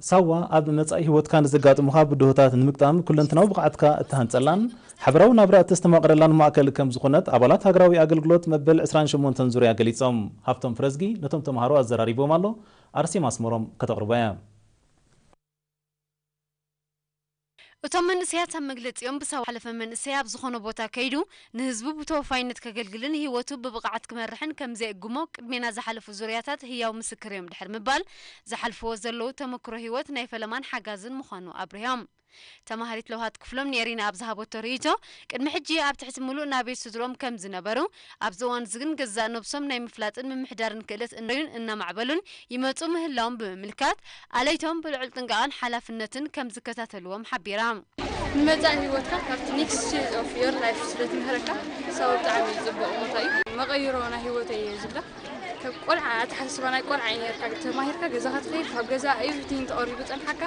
ሳዋ ኣብ መጻኢ ህይወትካ ንዘጋጥሙኻ ብድሆታት ንምግጣም ኩለንትናዊ ብቕዓትካ እትሃንጸላን ሓበራዊ ናብራ እተስተማቕረላን ማእከል ከም ዝኾነት ኣባላት ሃገራዊ ኣገልግሎት መበል ዕስራን ሸሞንተን ዙርያ ገሊጾም። ሃብቶም ፍረዝጊ ነቶም ተምሃሮ ኣዘራሪቦም ኣሎ። ኣርሴማ ኣስመሮም ከተቕርቦ እያ። እቶም መንእሰያት ኣብ መግለጺኦም፣ ብሳዋ ዝሓለፈ መንእሰይ ኣብ ዝኾነ ቦታ ከይዱ ንህዝቡ ብተወፋይነት ከገልግልን ህይወቱ ብብቕዓት ክመርሕን ከም ዘየእግሞ ቅድሜና ዝሓለፉ ዙርያታት ህያው ምስክር እዮም ድሕሪ ምባል፣ ዝሓልፍዎ ዘለዉ ተመክሮ ህይወት ናይ ፈለማን ሓጋዝን ምዃኑ ኣብሪሆም። ተማሃሪት ለውሃት ክፍሎም ንኤሪና ኣብ ዝሃበቶ ርእይቶ፣ ቅድሚ ሕጂ ኣብ ትሕቲ ምሉእ ናቤት ስድሮም ከም ዝነበሩ፣ ኣብዚ እዋን እዚ ግን ገዛእ ነብሶም ናይ ምፍላጥን ምምሕዳርን ክእለት እናዩን እናማዕበሉን ይመጹ ምህላዎም ብምምልካት፣ ኣለይቶም ብልዑል ጥንቃቐን ሓላፍነትን ከም ዝከታተልዎም ሓቢራ። ንመጻኢ ህይወትካ ካብቲ next stage of your life ስለ ትምህረካ፣ ሳዋ ብጣዕሚ ጽቡቕ ቦታ እዩ። መቐይሮ ናይ ህይወተይ እየ ዝብላ። ካብ ቆልዓ ኣተሓሳስባ ናይ ቆልዓ እዩ ነርካ። ተማሂርካ ገዛኻ ትኸይድ፣ ካብ ገዛ everything ተቐሪቡ ጸንሓካ፣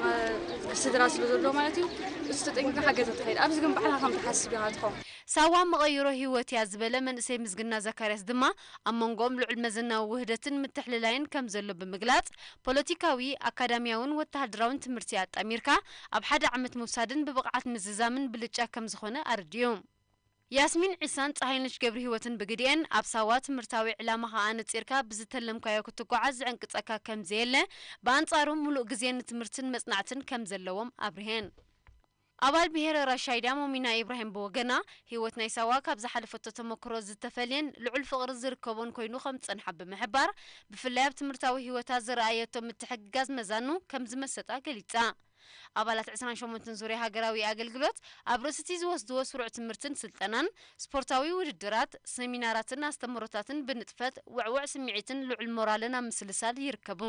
ማ-፣ ስድራ ስለ ዘሎ ማለት እዩ። እሱ ተጠንቂቕካ ገዛ ትኸይድ። ኣብዚ ግን ባዕልኻ ከም ትሓስብ ኢኻ ትኸውን። ሳዋ መቐይሮ ህይወት እያ ዝበለ መንእሰይ ምስግና ዘካርያስ ድማ፣ ኣብ መንጎኦም ልዑል መዘናዊ ውህደትን ምትሕልላይን ከም ዘሎ ብምግላጽ፣ ፖለቲካዊ፣ ኣካዳሚያውን ወተሃደራውን ትምህርቲ ኣጣሚርካ ኣብ ሓደ ዓመት ምውሳድን ብብቕዓት ምዝዛምን ብልጫ ከም ዝኾነ ኣረዲኡ። ያስሚን ዒሳን ጸሃይነሽ ገብረህይወትን ብግዲኤን፣ ኣብ ሳዋ ትምህርታዊ ዕላማኻ ኣነጺርካ ብዝተለምካዮ ክትጓዓዝ ዝዕንቅጸካ ከም ዘየለ፣ ብኣንጻሩ ምሉእ ግዜ ንትምህርትን መጽናዕትን ከም ዘለዎም ኣብሪሀን። ኣባል ብሄረ ራሻይዳ ሞሚና ኢብራሂም ብወገና፣ ህይወት ናይ ሳዋ ካብ ዝሓለፈቶ ተመክሮ ዝተፈልየን ልዑል ፍቕሪ ዝርከቦን ኮይኑ ከም ዝጸንሓ ብምሕባር፣ ብፍላይ ኣብ ትምህርታዊ ህይወታ ዝረኣየቶ ምትሕግጋዝ መዛኑ ከም ዝመሰጣ ገሊጻ። ኣባላት ዕስራን ሸሞንተን ዙርያ ሃገራዊ ኣገልግሎት ኣብ ርእሲ እቲ ዝወስድዎ ስሩዕ ትምህርትን ስልጠናን፣ ስፖርታዊ ውድድራት፣ ሰሚናራትን ኣስተምህሮታትን ብንጥፈት፣ ውዕዉዕ ስምዒትን ልዑል ሞራልን ኣብ ምስልሳል ይርከቡ።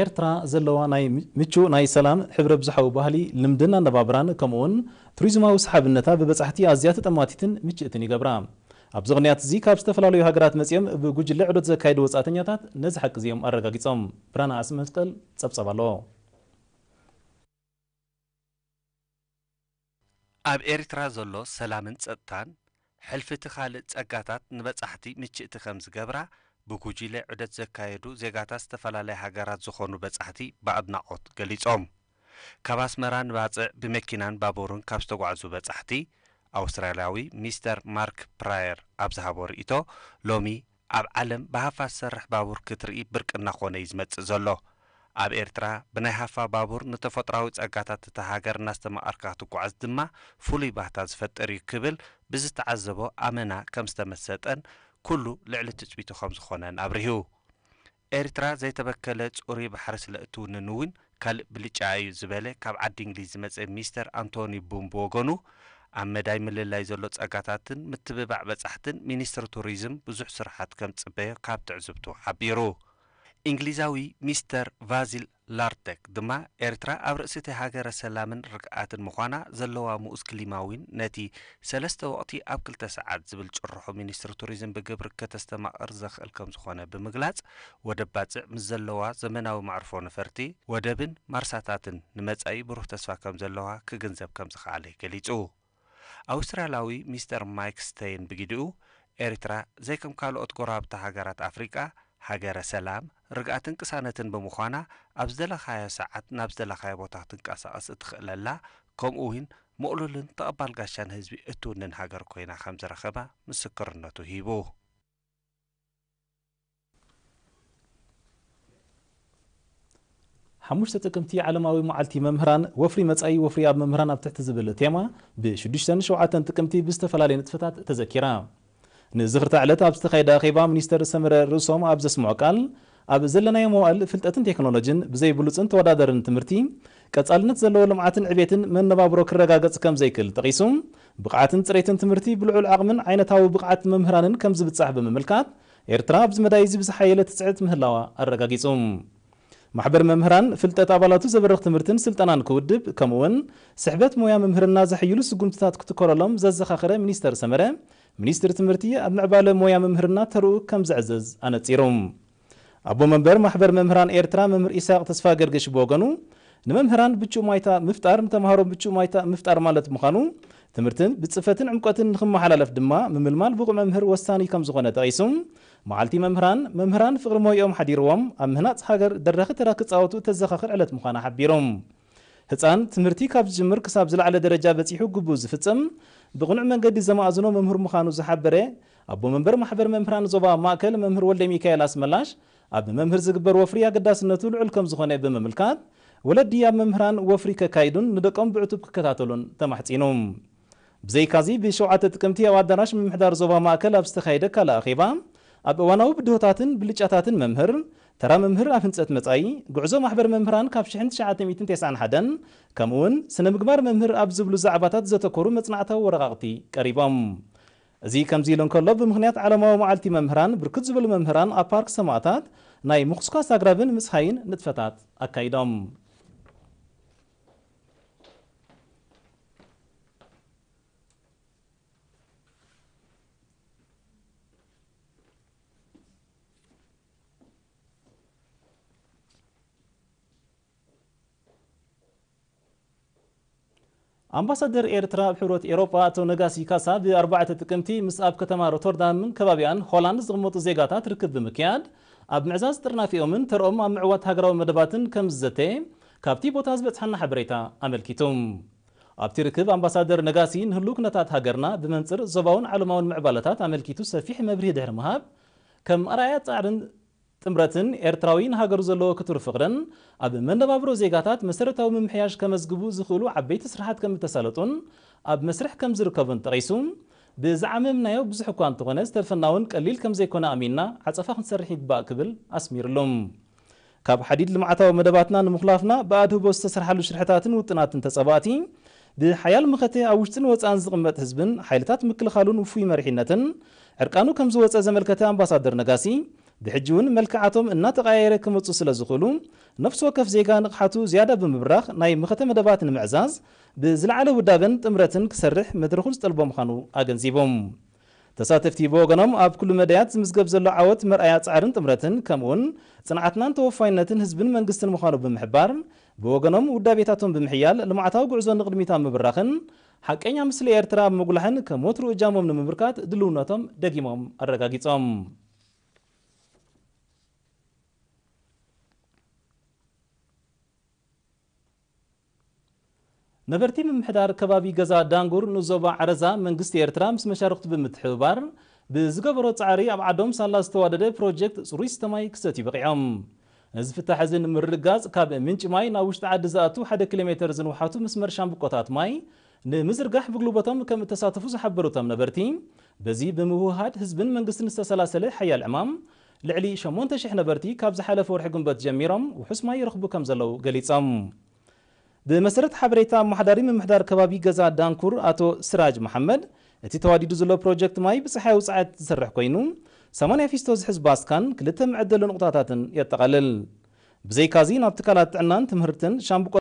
ኤርትራ ዘለዋ ናይ ምቹእ ናይ ሰላም፣ ሕብረ ብዙሓዊ ባህሊ፣ ልምድን ኣነባብራን፣ ከምኡውን ቱሪዝማዊ ሰሓብነታ ብበጻሕቲ ኣዝያ ተጠማቲትን ምችእትን ይገብራ። ኣብዚ ቅንያት እዚ ካብ ዝተፈላለዩ ሃገራት መጺኦም ብጉጅለ ዑደት ዘካየዱ ወጻእተኛታት ነዚ ሓቂ እዚኦም ኣረጋጊጾም። ብርሃነ ኣስመስቀል ጸብጸብ ኣለዎ። ኣብ ኤሪትራ ዘሎ ሰላምን ጸጥታን፣ ሕልፊ እቲ ካልእ ጸጋታት ንበጻሕቲ ምችእቲ ከም ዝገብራ፣ ብጉጅለ ዑደት ዘካየዱ ዜጋታት ዝተፈላለያ ሃገራት ዝኾኑ በጻሕቲ ብኣድናቖት ገሊጾም። ካብ ኣስመራ ንባጽዕ ብመኪናን ባቡርን ካብ ዝተጓዕዙ በጻሕቲ፣ ኣውስትራልያዊ ሚስተር ማርክ ፕራየር ኣብ ዝሃቦ ርእይቶ፣ ሎሚ ኣብ ዓለም ብሃፋ ዝሰርሕ ባቡር ክትርኢ ብርቂ እናኾነ እዩ ዝመጽእ ዘሎ። ኣብ ኤርትራ ብናይ ሃፋ ባቡር ንተፈጥሮኣዊ ጸጋታት እታ ሃገር እናስተማቐርካ ክትጓዓዝ ድማ ፍሉይ ባህታ ዝፈጥር እዩ ክብል ብዝተዓዘቦ ኣመና ከም ዝተመሰጠን ኩሉ ልዕሊ ትጽቢቱ ከም ዝኾነን ኣብሪሁ። ኤርትራ ዘይተበከለ ጽሩይ ባሕሪ ስለ እትውንን እውን ካልእ ብልጫ እዩ ዝበለ ካብ ዓዲ እንግሊዝ ዝመጸ ሚስተር ኣንቶኒ ቡም ብወገኑ፣ ኣብ መዳይ ምልላይ ዘሎ ጸጋታትን ምትብባዕ በጻሕትን ሚኒስትሪ ቱሪዝም ብዙሕ ስራሓት ከም ዝጽበዮ ካብ ትዕዝብቱ ሓቢሩ። እንግሊዛዊ ሚስተር ቫዚል ላርተክ ድማ፣ ኤርትራ ኣብ ርእሲ እቲ ሃገረ ሰላምን ርግኣትን ምዃና ዘለዋ ምኡዝ ክሊማ እውን ነቲ ሰለስተ ወቕቲ ኣብ ክልተ ሰዓት ዝብል ጭርሖ ሚኒስትሪ ቱሪዝም ብግብሪ ከተስተማቕር ዘኽእል ከም ዝኾነ ብምግላጽ፣ ወደብ ባጽዕ ምስ ዘለዋ ዘመናዊ መዕርፎ ነፈርቲ፣ ወደብን ማርሳታትን ንመጻኢ ብሩህ ተስፋ ከም ዘለዋ ክግንዘብ ከም ዝኸኣለ ገሊጹ። ኣውስትራልያዊ ሚስተር ማይክ ስተይን ብግዲኡ፣ ኤርትራ ዘይከም ካልኦት ጎረባብቲ ሃገራት ኣፍሪቃ ሃገረ ሰላም፣ ርግኣትን ቅሳነትን ብምዃና፣ ኣብ ዝደለኻዮ ሰዓት ናብ ዝደለኻዮ ቦታ ክትንቀሳቐስ እትኽእለላ፣ ከምኡ እውን ምቕሉልን ተቐባል ጋሻ ንህዝቢ እትውንን ሃገር ኮይና ከም ዝረኸባ ምስክርነቱ ሂቡ። ሓሙሽተ ጥቅምቲ ዓለማዊ መዓልቲ መምህራን፣ ወፍሪ መጻኢ ወፍሪ ኣብ መምህራን ኣብ ትሕቲ ዝብል ቴማ፣ ብ ሽዱሽተን ሸውዓተን ጥቅምቲ ብዝተፈላለየ ንጥፈታት ተዘኪራ። ንዝኽርታ ዕለት ኣብ ዝተኻየደ ኣኼባ፣ ሚኒስተር ሰመረ ርእሶም ኣብ ዘስምዖ ቃል፣ ኣብ ዘለናዮ መዋእል ፍልጠትን ቴክኖሎጅን ብዘይ ብሉጽን ተወዳደርን ትምህርቲ፣ ቀጻልነት ዘለዎ ልምዓትን ዕቤትን መነባብሮ ክረጋገጽ ከም ዘይክእል ጠቒሱ፣ ብቕዓትን ጽሬትን ትምህርቲ ብልዑል ዓቕምን ዓይነታዊ ብቕዓት መምህራንን ከም ዝብጻሕ ብምምልካት፣ ኤርትራ ኣብዚ መዳይ እዚ ብዝሓየለ ትጽዕት ምህላዋ ኣረጋጊጹ። ማሕበር መምህራን፣ ፍልጠት ኣባላቱ ዘበርኽ ትምህርትን ስልጠናን ክውድብ፣ ከምኡ'ውን ስሕበት ሞያ ምምህርና ዘሕይሉ ስጉምትታት ክትኮረሎም ዘዘኻኸረ ሚኒስተር ሰመረ፣ ሚኒስትሪ ትምህርቲ ኣብ ምዕባለ ሞያ ምምህርና ተርኡ ከም ዘዕዘዝ ኣነጺሩ። ኣቦ መንበር ማሕበር መምህራን ኤርትራ መምህር ኢሳቅ ተስፋ ገርግሽ ብወገኑ፣ ንመምህራን ብቹ ማይታ ምፍጣር ንተምሃሮ ብቹ ማይታ ምፍጣር ማለት ምዃኑ፣ ትምህርትን ብጽፈትን ዕምቆትን ንኽመሓላለፍ ድማ ምምልማል ብቑዕ መምህር ወሳኒ ከም ዝኾነ ጠቒሱ፣ መዓልቲ መምህራን፣ መምህራን ፍቕሪ ሞይኦም ሓዲርዎም ኣብ ምህናጽ ሃገር ደራኺ ተራ ክጻወቱ ተዘኻኽር ዕለት ምዃና ሓቢሩ። ህጻን ትምህርቲ ካብ ዝጅምር ክሳብ ዝለዓለ ደረጃ በጺሑ ግቡእ ዝፍጽም፣ ብቕኑዕ መንገዲ ዘማእዝኖ መምህር ምዃኑ ዝሓበረ ኣቦ መንበር ማሕበር መምህራን ዞባ ማእከል መምህር ወልደ ሚካኤል ኣስመላሽ፣ ኣብ መምህር ዝግበር ወፍሪ ኣገዳስነቱ ልዑል ከም ዝኾነ ብምምልካት፣ ወለዲ ኣብ መምህራን ወፍሪ ከካይዱን ንደቆም ብዕቱብ ክከታተሉን ተማሕጺኑ። ብዘይካዚ ብሸውዓተ ጥቅምቲ ኣብ ኣዳራሽ ምምሕዳር ዞባ ማእከል ኣብ ዝተኻየደ ካልእ ኣኼባ፣ ኣብ እዋናዊ ብድሆታትን ብልጫታትን መምህር፣ ተራ መምህር ኣብ ህንጸት መጻኢ፣ ጉዕዞ ማሕበር መምህራን ካብ ሽሕን ትሽዓተ ሚእትን ተስዓን ሓደን፣ ከምኡውን ስነ ምግባር መምህር ኣብ ዝብሉ ዛዕባታት ዘተኮሩ መጽናዕታዊ ወረቓቕቲ ቀሪቦም። እዚ ከምዚ ኢሉ እንከሎ፣ ብምኽንያት ዓለማዊ መዓልቲ መምህራን፣ ብርክት ዝበሉ መምህራን ኣብ ፓርክ ሰማእታት ናይ ምኹስኳስ ኣግራብን ምጽሃይን ንጥፈታት ኣካይዶም። ኣምባሳደር ኤርትራ ኣብ ሕብረት ኤውሮጳ ኣቶ ነጋሲ ካሳ ብ ኣርባዕተ ጥቅምቲ ምስ ኣብ ከተማ ሮተርዳምን ከባቢኣን ሆላንድ ዝቕመጡ ዜጋታት ርክብ ብምክያድ፣ ኣብ ምዕዛዝ ጥርናፊኦምን ተርኦም ኣብ ምዕዋት ሃገራዊ መደባትን ከም ዝዘተ ካብቲ ቦታ ዝበጽሓና ሓበሬታ ኣመልኪቱ። ኣብቲ ርክብ ኣምባሳደር ነጋሲ ንህሉ ኩነታት ሃገርና ብመንጽር ዞባውን ዓለማውን ምዕባለታት ኣመልኪቱ ሰፊሕ መብርሂ ድሕሪ ምሃብ፣ ከም ኣርኣያ ጻዕርን ጥምረትን ኤርትራዊ ንሃገሩ ዘለዎ ክቱር ፍቕርን ኣብ መነባብሮ ዜጋታት መሰረታዊ ምምሕያሽ ከመዝግቡ ዝኽእሉ ዓበይቲ ስራሓት ከም እተሳለጡን ኣብ መስርሕ ከም ዝርከቡን ጠቒሱ፣ ብዝዓመምናዮ ብዙሕ እኳ እንተኾነ ዝተርፈና እውን ቀሊል ከም ዘይኮነ ኣሚንና ዓጸፋ ክንሰርሕ ይግባእ ክብል ኣስሚርሉ። ካብ ሓዲድ ልምዓታዊ መደባትና ንምኹላፍና ብኣድህቦ ዝተሰርሓሉ ሽርሕታትን ውጥናትን ተጸባእቲ፣ ብሓያል መኸተ ኣብ ውሽጥን ወጻእን ዝቕመጥ ህዝብን ሓይልታት ምክልኻሉን ውፉይ መሪሕነትን ዕርቃኑ ከም ዝወጸ ዘመልከተ ኣምባሳደር ነጋሲ፣ ብሕጂ እውን መልክዓቶም እናተቐያየረ ክመጹ ስለ ዝኽእሉ፣ ነፍሲ ወከፍ ዜጋ ንቕሓቱ ዝያዳ ብምብራኽ ናይ መኸተ መደባት ንምዕዛዝ ብዝለዓለ ውዳበን ጥምረትን ክሰርሕ መድረኹ ዝጠልቦ ምዃኑ ኣገንዚቦም። ተሳተፍቲ ብወገኖም ኣብ ኩሉ መዳያት ዝምዝገብ ዘሎ ዓወት መርኣያ ጻዕርን ጥምረትን ከምኡውን ጽንዓትናን ተወፋይነትን ህዝብን መንግስትን ምዃኑ ብምሕባር፣ ብወገኖም ውዳቤታቶም ብምሕያል ልምዓታዊ ጉዕዞ ንቕድሚት ኣብ ምብራኽን ሓቀኛ ምስሊ ኤርትራ ኣብ ምጉላሕን ከም ወትሩ እጃሞም ንምብርካት ድልውነቶም ደጊሞም ኣረጋጊጾም። ነበርቲ ምምሕዳር ከባቢ ገዛ ዳንጉር ንዞባ ዓረዛ መንግስቲ ኤርትራ ምስ መሻርኽቱ ብምትሕብባር ብዝገበሮ ጻዕሪ ኣብ ዓዶም ሳላ ዝተዋደደ ፕሮጀክት ጽሩይ ስተ ማይ ክሰትዩ በቒዖም። ነዚ ፍታሕ እዚ ንምርግጋጽ ካብ ምንጪ ማይ ናብ ውሽጢ ዓዲ ዝኣቱ ሓደ ኪሎ ሜተር ዝንውሓቱ መስመር ሻምብቆታት ማይ ንምዝርጋሕ ብጉልበቶም ከም እተሳተፉ ዝሓበሩ እቶም ነበርቲ፣ በዚ ብምውህሃድ ህዝብን መንግስትን ዝተሰላሰለ ሓያል ዕማም ልዕሊ ሸሞንተ ሽሕ ነበርቲ ካብ ዝሓለፈ ወርሒ ግንቦት ጀሚሮም ውሑስ ማይ ይረኽቡ ከም ዘለዉ ገሊጾም። ብመሰረት ሓበሬታ ኣመሓዳሪ ምምሕዳር ከባቢ ገዛ ዳንኩር ኣቶ ስራጅ መሓመድ፣ እቲ ተዋዲዱ ዘሎ ፕሮጀክት ማይ ብጸሓያዊ ጸዓት ዝሰርሕ ኮይኑ፣ ሰማንያ ፊስቶ ዝሕዝ ባስካን ክልተ መዐደሊ ንቑጣታትን የጠቓልል። ብዘይካዚ ናብ ትካላት ጥዕናን ትምህርትን ሻምብቆ